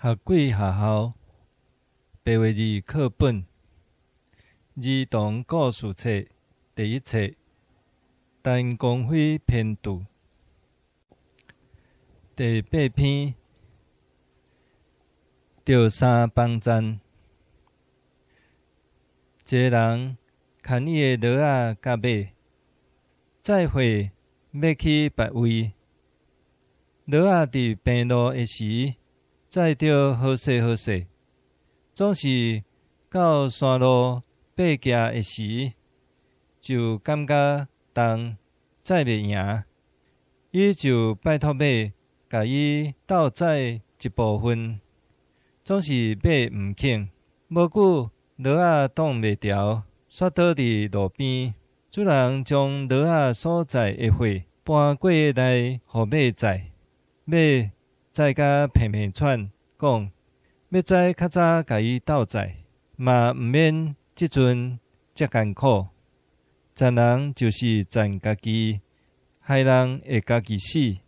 學鬼學校白話字課本兒童故事冊第一冊，陳光輝編著，第八篇，著衫幫贊。一个人牽伊的驢仔佮馬，載貨欲去別位。驢仔佇平路的時，載著好勢好勢，總是到山路爬行的時，就感覺重，載袂贏。伊就拜託馬，共伊鬥載一部分，總是馬毋肯。無久，驢仔擋袂牢，煞倒佇路邊。主人將驢仔所載的貨搬過來，予馬載。馬載甲鼻鼻喘，講欲載較早共伊鬥載，嘛毋免這陣遮艱苦。讚人就是讚家己，害人會家己死。